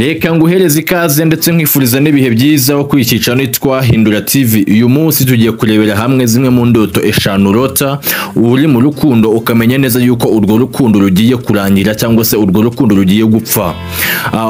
Reka nguhereze ikaze ndetse nkwifuriza n'ibihe byiza wo kwikica nitwa Hindura TV. Uyu munsi tugiye kurebera hamwe zimwe mu ndoto eshanu urota uri mu rukundo ukamenya neza yuko urwo rukundo rugiye kurangira cyangwa se urwo rukundo rugiye gupfa.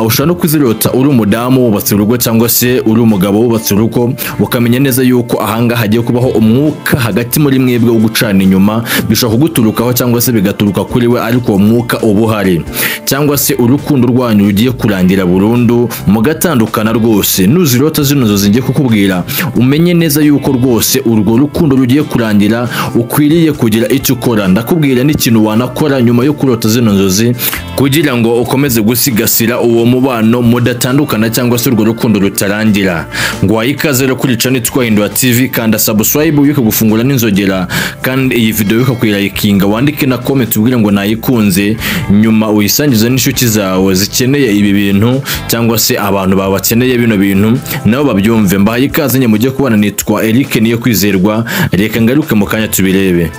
Ushobora no kuzirota uri umudamu wubatse urugo cyangwa se uri umugabo wubatse urugo, ukamenya neza yuko ahangaha hagiye kubaho umwuka hagati muri mwebwe wo gucana inyuma, bishobora kuguturukaho cyangwa se bigaturuka kuri we, ariko uwo mwuka uba uhari, cyangwa se urukundo rwanyu rugiye kurangira burundu mugatandukana rwose. Nuzirota zino nzozi ngiye kukubwira, umenye neza yuko rwose urwo rukundo rugiye kurangira, ukwiriye kugira icyo ukora. Ndakubwira n'ikintu wanakora nyuma yo kurota zino nzozi kugira ngo ukomeze gusigasira uwo mubano mudatandukana cyangwa se urwo rukundo rutarangira. Ngo ikaze rero kuri channel yitwa Hindura TV, kanda subscribe wibuke gufungura n'inzogera, kandi iyi video wibuke kuyilayikinga, wandike na comment ubwire ngo nayikunze, nyuma uyisangize n'inshuti zawe zikeneye ibi bintu cyangwa se abantu babakeneye bino bintu nabo babyumve. Mbahaye ikaze nye mujye kubana, nitwa Eric niyo kwizerwa. Reka ngaruke mu kanya tubirebe.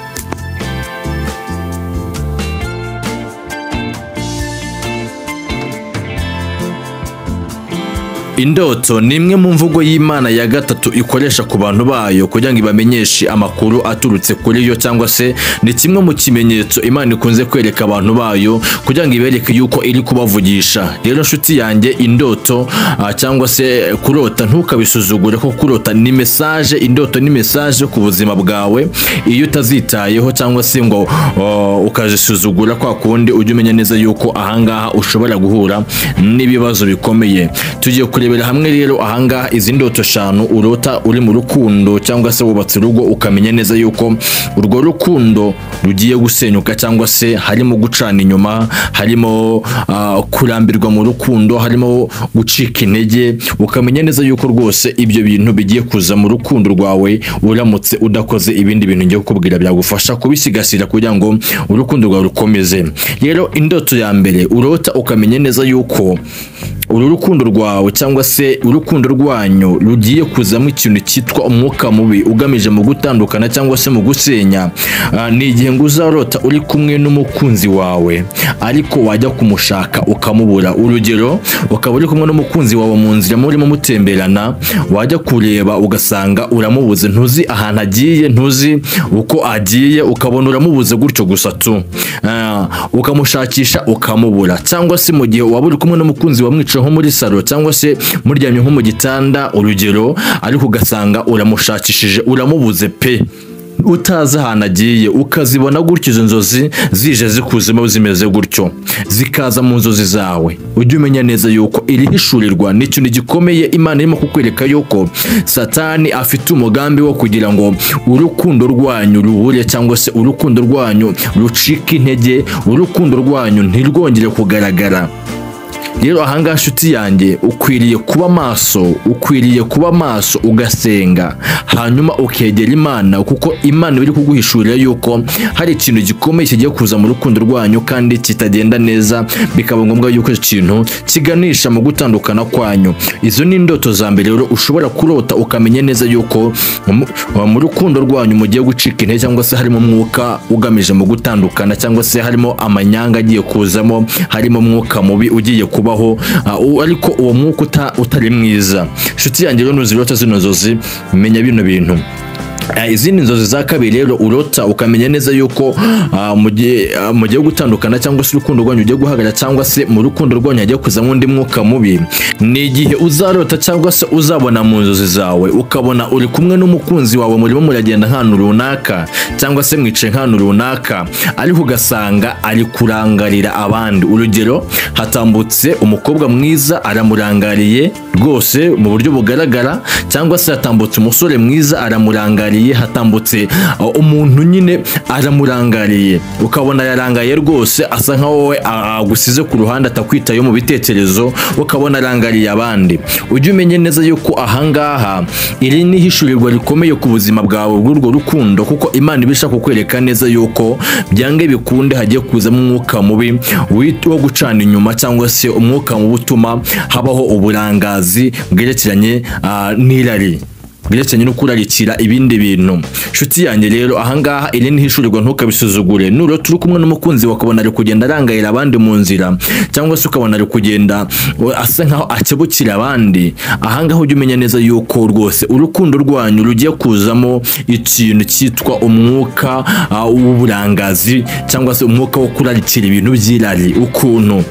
Indoto ni imwe mu mvugo y'Imana ya gatatu ikoresha ku bantu bayo kugira ngo ibamenyeshe amakuru aturutse kuri yo, cyangwa se ni kimwe mu kimenyetso Imana ikunze kwereka abantu bayo kugira ngo ibereke yuko iri kubavugisha. Rero nshuti yanjye, indoto cyangwa se kurota ntukabisuzugure, ko kurota ni message, indoto ni message ku buzima bwawe. Iyo utazitayeho cyangwa se ngo ukazisuzugura kwa kundi, ujye umenya neza yuko ahangaha ushobora guhura n'ibibazo bikomeye. Tugiye kurebera hamwe rero ahangaha izi ndoto eshanu urota uri mu rukundo cyangwa se wubatse urugo, ukamenya neza yuko urwo rukundo rugiye gusenyuka cyangwa se harimo gucana inyuma, harimo kurambirwa mu rukundo, harimo gucika intege, ukamenya neza yuko rwose ibyo bintu bigiye kuza mu rukundo rwawe uramutse udakoze ibindi bintu ngiye kukubwira byagufasha kubisigasira kugira ngo urukundo rwawe rukomeze. Rero indoto ya mbere urota ukamenya neza yuko uru rukundo rwawe cyangwa se urukundo rwanyu rugiye kuzamo ikintu cyitwa umwuka mubi ugamije mu gutandukana cyangwa se mu gusenya. Ni igihe ngo uzarota uri kumwe n'umukunzi wawe ariko wajya kumushaka ukamubura. Urugero, ukaba uri kumwe n'umukunzi wawe mu nzira murimo mutemberana, wajya kureba ugasanga uramubuze, ntuzi ahantu agiye, ntuzi uko agiye, ukabona uramubuze gutyo gusa tu, ukamushakisha ukamubura. Cyangwa se mu gihe waba uri kumwe n'umukunzi wawe mwicaye nko muri salo cyangwa se muryamye nko mu gitanda, urugero, ariko ugasanga uramushakishije uramubuze pe, utazi ahantu agiye, ukazibona gutyo izo nzozi zije zikuzemo zimeze gutyo, zikaza mu nzozi zawe. Ujye umenya neza yuko iri hishurirwa ni ikintu gikomeye Imana irimo kukwereka yuko Satani afite umugambi wo kugira ngo urukundo rwanyu rubure cyangwa se urukundo rwanyu rucike intege, urukundo rwanyu ntirwongere kugaragara. Rero ahangaha nshuti yanjye, ukwiriye kuba maso, ukwiriye kuba maso ugasenga, hanyuma ukegera Imana, kuko Imana iri kuguhishurira yuko hari ikintu gikomeye kigiye kuza mu rukundo rwanyu kandi kitagenda neza, bikaba ngombwa yuko icyo kintu kiganisha mu gutandukana kwanyu. Izo ni indoto za mbere rero ushobora kurota ukamenya neza yuko mu rukundo rwanyu mugiye gucika intege cyangwa se harimo umwuka ugamije mu gutandukana, cyangwa se harimo amanyanga agiye kuzamo, harimo umwuka mubi ugiye kubaho, ariko uwo mwuka utari mwiza. Nshuti yanjye rero, nuzirota zino nzozi menya bino bintu. Izindi nzozi za kabiri rero urota ukamenya neza yuko mugiye gutandukana cyangwa se urukundo rwanyu ugiye guhagarara cyangwa se mu rukundo rwanyu hagiye kuzamo undi mwuka mubi, ni igihe uzarota cyangwa se uzabona mu nzozi zawe ukabona uri kumwe n'umukunzi wawe murimo muragenda nk'ahantu runaka cyangwa se mwicaye nk'ahantu runaka, ariko ugasanga ari kurangarira abandi. Urugero, hatambutse umukobwa mwiza aramurangariye rwose mu buryo bugaragara, cyangwa se hatambutse umusore mwiza aramurangariye, hatambutse umuntu nyine aramurangariye, ukabona yarangaye rwose, asa nkaho wowe agusize ku ruhande atakwitaye mu bitekerezo, ukabona arangariye abandi. Ujye umenye neza yuko ahangaha iri ni hishurirwa rikomeye ku buzima bwawe bw'urwo rukundo, kuko Imana ibisha kukwereka neza yuko byange bikunde hagiye kuzamo umwuka mubi wo gucana inyuma, cyangwa se umwuka mubi utuma habaho uburangazi bwerekeranye n'irari. byerekeranye no kurarikira ibindi bintu. Nshuti yanjye rero, ahangaha iri ni ihishurirwa, ntukabisuzugure. Nurota uri kumwe n'umukunzi wawe ukabona ari kugenda arangayira abandi mu nzira, cyangwa se ukabona ari kugenda asa nkaho akebukira abandi, ahangaha ujye umenya neza yuko rwose urukundo rwanyu rugiye kuzamo ikintu cyitwa umwuka w'uburangazi, cyangwa se umwuka wo kurarikira ibintu by'irari ukuntu.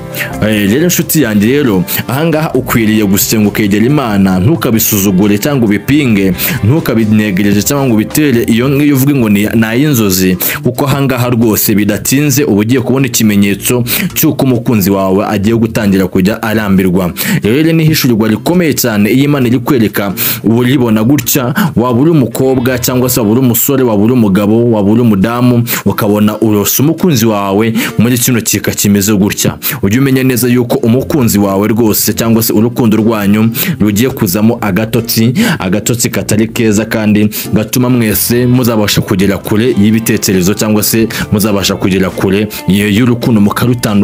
Rero nshuti yanjye rero, ahangaha ukwiriye gusenga ukegera Imana, ntukabisuzugure cyangwa ubipinge, ntukabinegereje cyangwa ngo ubitere iyo ngiyo uvuge ngo ni ay'inzozi, kuko ahangaha rwose bidatinze uba ugiye kubona ikimenyetso cy'uko umukunzi wawe agiye gutangira kujya arambirwa. Rero ni ihishurirwa rikomeye cyane iyo Imana iri kwereka uribona gutya, waba uri umukobwa cyangwa se waba uri umusore, waba uri umugabo, waba uri umudamu, ukabona urose umukunzi wawe muri kino kika kimeze gutya, ujye umenya neza yuko umukunzi wawe rwose cyangwa se urukundo rwanyu rugiye kuzamo agatotsi, agatotsi katari keza kandi gatuma mwese muzabasha kugera kure y'ibitekerezo, cyangwa se muzabasha kugera kure y'urukundo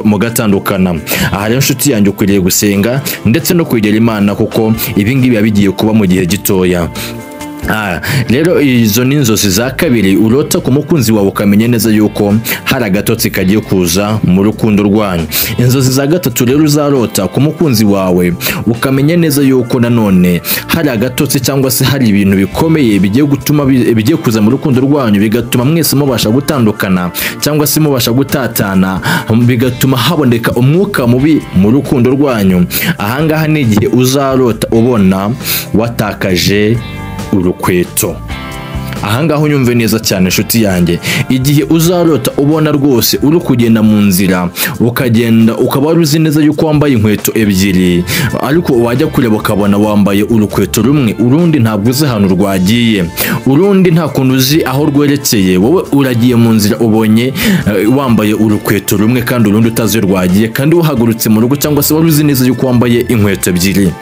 mugatandukana. Aha rero nshuti yanjye ukwiriye gusenga ndetse no kwegera Imana, kuko ibi ngibi biba bigiye kuba mu gihe gitoya. Rero izo ni inzozi za kabiri urota ku mukunzi wawe ukamenya neza yuko hari agatotsi kagiye kuza mu rukundo rwanyu. Inzozi za gatatu rero uzarota ku mukunzi wawe ukamenya neza yuko nanone hari agatotsi cyangwa se hari ibintu bikomeye bigiye gutuma bigiye kuza mu rukundo rwanyu, bigatuma mwese mubasha gutandukana cyangwa se mubasha gutatana, bigatuma haboneka umwuka mubi mu rukundo rwanyu. Ahangaha ni igihe uzarota ubona watakaje urukweto. Ahangaha unyumve neza cyane inshuti yanjye, igihe uzarota ubona rwose uri kugenda mu nzira ukagenda ukaba wari uzi neza yuko wambaye inkweto ebyiri, ariko wajya kureba ukabona wambaye urukweto rumwe, urundi ntabwo uzi ahantu rwagiye, urundi nta kuntu uzi aho rwerekeye, wowe uragiye mu nzira ubonye wambaye urukweto rumwe kandi urundi utazi iyo rwagiye, kandi uhagurutse mu rugo cyangwa se wari uzi neza yuko wambaye inkweto ebyiri.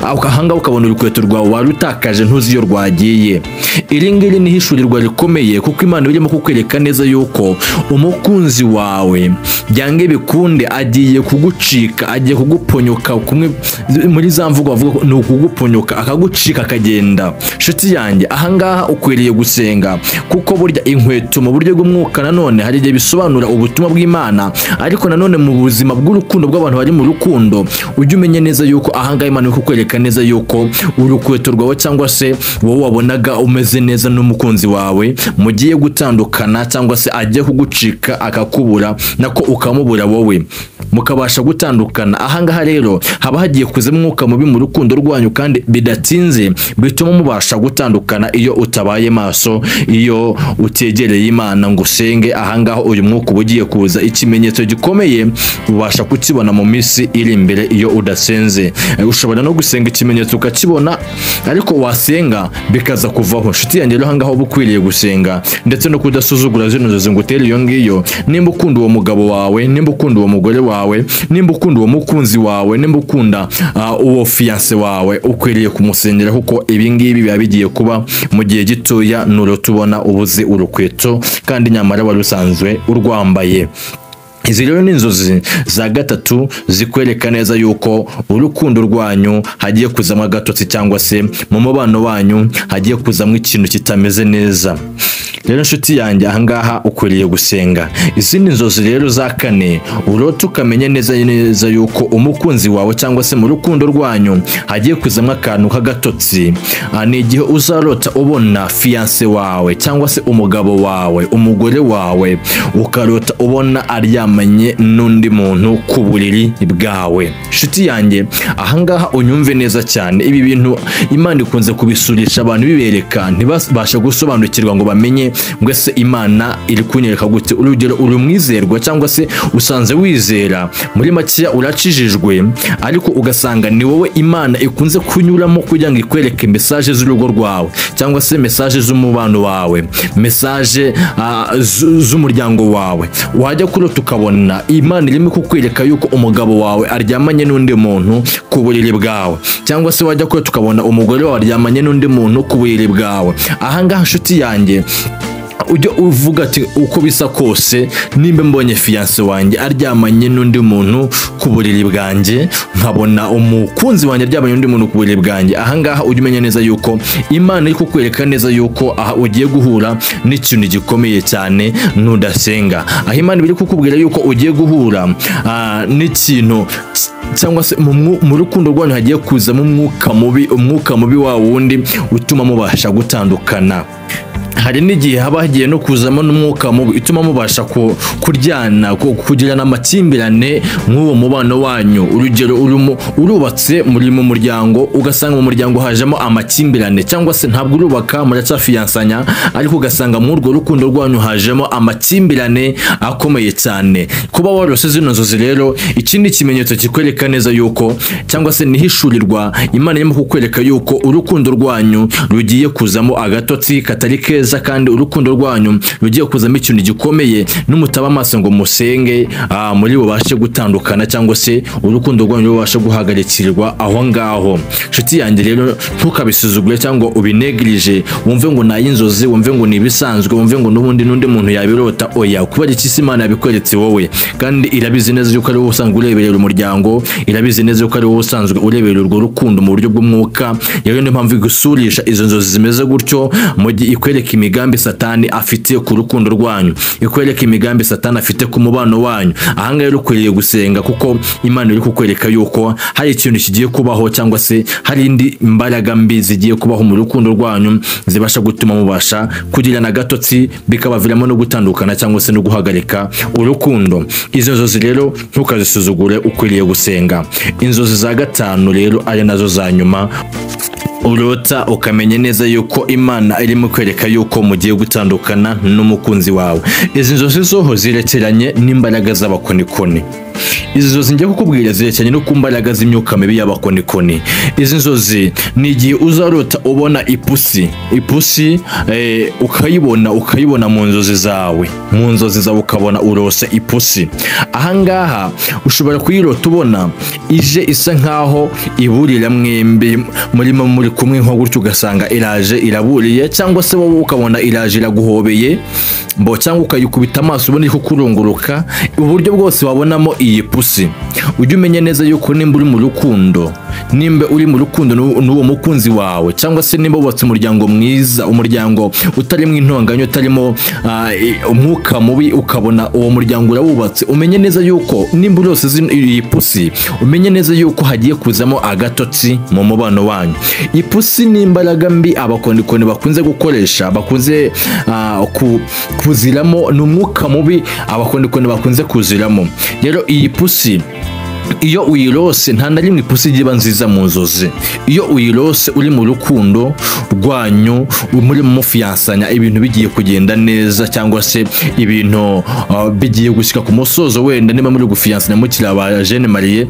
Ahangaha ukabona urukweto rwawe warutakaje ntuzi iyo rwagiye. Iri ngiri ni ihishurirwa rikomeye, kuko Imana irimo kukwereka neza yuko umukunzi wawe byange bikunde agiye kugucika, agiye kuguponyoka, kumwe muri za mvugo bavuga ni ukuguponyoka, akagucika akagenda. Nshuti yanjye, ahangaha ukwiriye gusenga, kuko burya inkweto mu buryo bw'umwuka nanone hari igihe bisobanura ubutumwa bw'Imana, ariko nanone mu buzima bw'urukundo bw'abantu bari mu rukundo ujye umenya neza yuko ahangaha Imana iri kukwereka neza yuko urukweto rwawe cyangwa se wowe wabonaga umeze neza n'umukunzi wawe mugiye gutandukana, cyangwa se agiye kugucika akakubura, nako ukamubura wowe, mukabasha gutandukana. Ahangaha rero haba hagiye kuza umwuka mubi mu rukundo rwanyu, kandi bidatinze bituma mubasha gutandukana iyo utabaye maso, iyo utegereye Imana ngo usenge. Ahangaha uyu mwuka uba ugiye kuza, ikimenyetso gikomeye ubasha kukibona mu minsi iri imbere iyo udasenze. Ushobora no gusenga ikimenyetso ukakibona, ariko wasenga bikaza kuvaho. Nshuti yanjye rero, ahangaha uba ukwiriye gusenga ndetse no kudasuzugura zino nzozi ngo utere iyo ngiyo. Nimba ukunda uwo mugabo wawe, nimba ukunda uwo mugore wawe, nimba ukunda uwo mukunzi wawe, nimba ukunda uwo fiance wawe, ukwiriye kumusengera, kuko ibi ngibi biba bigiye kuba mu gihe gitoya. Nurota ubona ubuze urukweto kandi nyamara wari usanzwe urwambaye. Izi rero ni inzozi za gatatu zikwereka neza yuko urukundo rwanyu hagiye kuzamo agatotsi, cyangwa se mu mubano wanyu hagiye kuzamo ikintu kitameze neza. Rero nshuti yanjye, ahangaha ukwiriye gusenga. Izindi nzozi rero za kane urota ukamenya neza neza yuko umukunzi wawe cyangwa se mu rukundo rwanyu hagiye kuzamo akantu k'agatotsi, ni igihe uzarota ubona fiance wawe cyangwa se umugabo wawe, umugore wawe, ukarota ubona aryamanye n'undi muntu ku buriri bwawe. Nshuti yanjye, ahangaha unyumve neza cyane, ibi bintu Imana ikunze kubisurisha abantu bibereka ntibabashe gusobanukirwa ngo bamenye ngo ese Imana iri kunyereka gute. Urugero, uri umwizerwa cyangwa se usanze wizera, muri makeya urakijijwe, ariko ugasanga ni wowe Imana ikunze kunyuramo kugira ngo ikwereke message z'urugo rwawe, cyangwa se message z'umubano wawe, message z'umuryango wawe. Wajya kurota ukabona Imana irimo kukwereka yuko umugabo wawe aryamanye n'undi muntu ku buriri bwawe, cyangwa se wajya kurota ukabona umugore wawe aryamanye n'undi muntu ku buriri bwawe. Ahangaha nshuti yanjye, Ujye uvuga ati uko bisa kose, nimba mbonye fiancé wanjye aryamanye n'undi muntu ku buriri bwanjye, nkabona umukunzi wanjye aryamanye n'undi muntu ku buriri bwanjye, ahangaha ujye umenya neza yuko Imana iri kukwereka neza yuko aha ugiye guhura n'ikintu gikomeye cyane nudasenga. Aho Imana iri kukubwira yuko ugiye guhura n'ikintu, cyangwa se mu rukundo rwanyu hagiye kuzamo umwuka mubi, umwuka mubi wa wundi utuma mubasha gutandukana. Hari n'igihe haba hagiye no kuzamo n'umwuka mubi utuma mubasha kuryana, kugirana amakimbirane nk'uwo mubano wanyu. Urugero, urubatse, muri mu muryango, ugasanga mu muryango hajemo amakimbirane, cyangwa se ntabwo urubaka, muracyafiyansanya, ariko ugasanga muri urwo rukundo rwanyu hajemo amakimbirane akomeye cyane. Kuba warose zino nzozi rero, iki ni ikimenyetso kikwereka neza yuko, cyangwa se nihishurirwa Imana irimo kukwereka yuko urukundo rwanyu rugiye kuzamo agatotsi katari keza, kandi urukundo rwanyu rugiye kuzamo ikintu gikomeye. Numutaba amaso ngo musenge, muri bubashe gutandukana, cyangwa se urukundo rwanyu rubashe guhagarikirwa aho ngaho. Nshuti yanjye rero, ntukabisuzugure cyangwa ubinegirije, wumve ngo ni inzozi, wumve ngo ni ibisanzwe, wumve ngo n'ubundi n'undi muntu yabirota. Oya, kubera iki se Imana yabikweretse wowe? Kandi irabizi neza yuko ari wowe usanzwe ureberera umuryango, irabizi neza yuko ari wowe usanzwe ureberera urwo rukundo mu buryo bw'umwuka. Rero niyo mpamvu igusurisha izo nzozi zimeze gutyo, mu gihe ikwereka imigambi Satani afite ku rukundo rwanyu, ikwereka imigambi Satani afite ku mubano wanyu. Ahangaha rero ukwiriye gusenga, kuko Imana iri kukwereka yuko hari ikintu kigiye kubaho, cyangwa se hari indi mbaraga mbi zigiye kubaho mu rukundo rwanyu, zibasha gutuma mubasha kugirana agatotsi, bikabaviramo no gutandukana cyangwa se no guhagarika urukundo. Izo nzozi rero ntukazisuzugure, ukwiriye gusenga. Inzozi za gatanu rero, ari nazo za nyuma, urota ukamenya neza yuko Imana irimo kwereka yuko mugiye gutandukana n'umukunzi wawe. Izi nzozi zoho zirekeranye n'imbaraga z'abakonikoni. Izi nzozi ngiye kukubwira zerekeranye no ku mbaraga z'imyuka mibi y'abakonikoni. Izi nzozi ni igihe uzarota ubona ipusi, ipusi ukayibona mu nzozi zawe, mu nzozi zawe ukabona urose ipusi. Ahangaha ushobora kuyirota ubona ije isa nkaho iburira mwembi murimo muri kumwe nko gutyo, ugasanga iraje iraburiye, cyangwa se wowe ukabona iraje iraguhobeye mbo, cyangwa ukayikubita amaso ubona iri kukurunguruka. Uburyo bwose wabonamo iyi pusi, ujye umenya neza yuko nimba uri mu rukundo, nimba uri mu rukundo n'uwo mukunzi wawe, cyangwa se nimba wubatse umuryango mwiza, umuryango utarimo intonganya, utarimo umwuka mubi, ukabona uwo muryango urawubatse, umenye neza yuko nimba urose iyi pusi, umenye neza yuko hagiye kuzamo agatotsi mu mubano wanyu. Ipusi ni imbaraga mbi abakonikoni bakunze gukoresha, bakunze kuziramo, ni umwuka mubi abakonikoni bakunze kuziramo. Rero iyi pusi iyo uyirose, nta na rimwe ipusi ijya iba nziza mu nzozi. Iyo uyirose uri mu rukundo rwanyu, muri mufiyansanya, ibintu bigiye kugenda neza, cyangwa se ibintu bigiye gushyika ku musozo, wenda niba muri gufiyansanya mukiri aba jeunes mariés,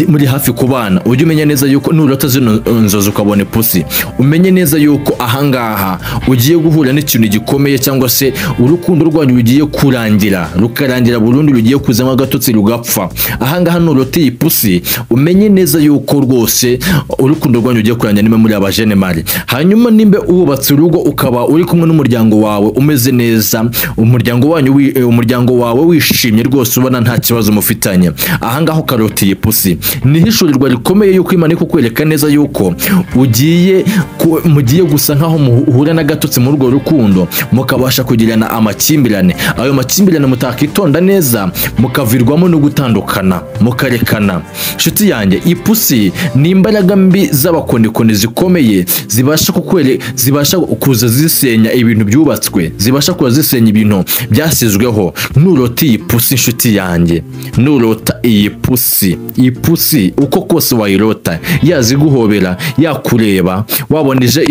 muri hafi kubana, ujye umenya neza yuko nurota zino nzozi ukabona ipusi, umenye neza yuko ahangaha ugiye guhura n'ikintu gikomeye, cyangwa se urukundo rwanyu rugiye kurangira, rukarangira burundu, rugiye kuzamo agatotsi rugapfa. Ahangaha nurota iyi pusi, umenye neza yuko rwose urukundo rwanyu rugiye kurangira niba muri aba jeunes mariés. Hanyuma nimba wubatse urugo, ukaba uri kumwe n'umuryango wawe umeze neza, umuryango wanyu umuryango wawe wishimye rwose, ubona nta kibazo mufitanye, ahangaha ukarota iyi pusi, ni ihishurirwa rikomeye yuko Imana iri kukwereka neza yuko mugiye gusa nkaho muhura n'agatotsi muri urwo rukundo, mukabasha kugirana amakimbirane. Ayo makimbirane mutakitonda neza mukavirwamo no gutandukana, mukarekana. Nshuti yanjye, ipusi ni imbaraga mbi z'abakonikoni zikomeye, zibasha kuza zisenya ibintu byubatswe, zibasha kuza zisenya ibintu byasizweho. Nurota iyi pusi, nshuti yanjye, nurota iyi pusi, iyi pusi uko kose wayirota, yaziguhobera, yakureba, wabona ije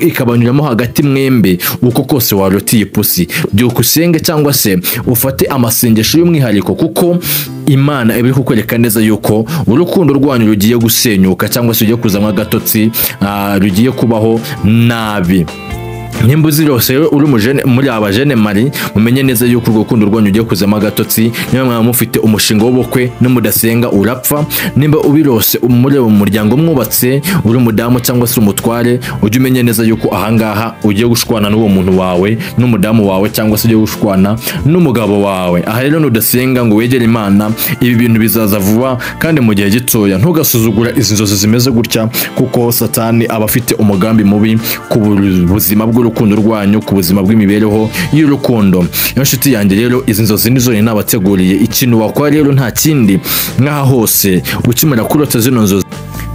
ikabanyuramo hagati mwembi, uko kose warota iyi pusi, byuka usenge cyangwa se ufate amasengesho y'umwihariko, kuko Imana iba iri kukwereka neza yuko urukundo rwanyu rugiye gusenyuka, cyangwa se rugiye kuzamo agatotsi, rugiye kubaho nabi. Nimba uzirose uri umujene muri aba jene mari, mumenye neza yuko urwo rukundo rwanyu ugiye kuzamo agatotsi. Niba mwaba mufite umushinga w'ubukwe n'umudasenga urapfa. Nimba ubirose muri mu muryango mwubatse, uri umudamu cyangwa se umutware, ujye umenye neza yuko ahangaha ugiye gushwana n'uwo muntu wawe, n'umudamu wawe, cyangwa se ugiye gushwana n'umugabo wawe. Aha rero nudasenga ngo wegere Imana, ibi bintu bizaza vuba kandi mu gihe gitoya. Ntugasuzugura izi nzozi zimeze gutya, kuko Satani aba afite umugambi mubi ku buzima bw'urukundo rwanyu, ku buzima bw'imibereho y'urukundo. Iyo nshuti yanjye rero, izi nzozi nizo nabateguriye. Ikintu wakora rero nta kindi, nk'aha hose ukimara kurota zino nzozi,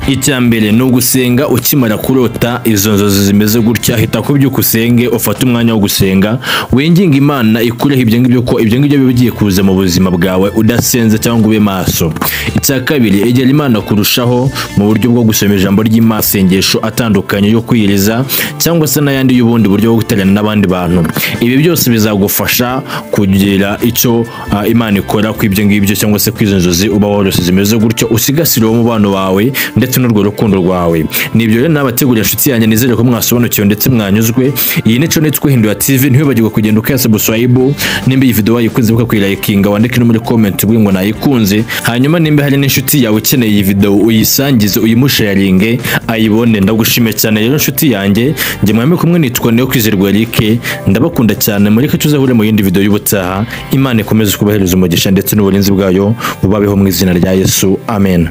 icya mbere ni ugusenga. Ukimara kurota izo nzozi zimeze gutya, hita ku byuka usenge, ufate umwanya wo gusenga, winginga Imana ikureho ibyo ngibyo, ko ibyo ngibyo biba bigiye kuza mu buzima bwawe udasenze cyangwa ube maso. Icya kabiri, egera Imana kurushaho mu buryo bwo gusoma ijambo ry'Imana, amasengesho atandukanye yo kwiyiriza cyangwa se n'ayandi y'ubundi buryo bwo guterana n'abandi bantu. Ibi byose bizagufasha kugira icyo Imana ikora ku ibyo ngibyo cyangwa se ku izo nzozi uba warose zimeze gutyo, usigasire uwo mubano wawe ndetse n'urwo rukundo rwawe. Nibyo rero nabateguriye inshuti yanjye, nizere ko mwasobanukiwe ndetse mwanyuzwe. Iyi nico nitwa Hindura TV. Ntiwibagirwe kugenda ukaya subscribe. Nimba iyi video wayikunze, buka kuyilayikinga, wandike no muri comment ubwe ngo nayikunze. Hanyuma nimba hari n'inshuti yawe ukeneye iyi video, uyisangize, uyimusharinge ayibone. Ndagushimiye cyane rero inshuti yanjye, njye mwami kumwe nitwa Neo Kwizerwa Eric, ndabakunda cyane. Mureke tuzahure mu yindi video y'ubutaha. Imana ikomeze kubahereza umugisha ndetse n'uburinzi bwayo bubabeho mu izina rya Yesu, amen.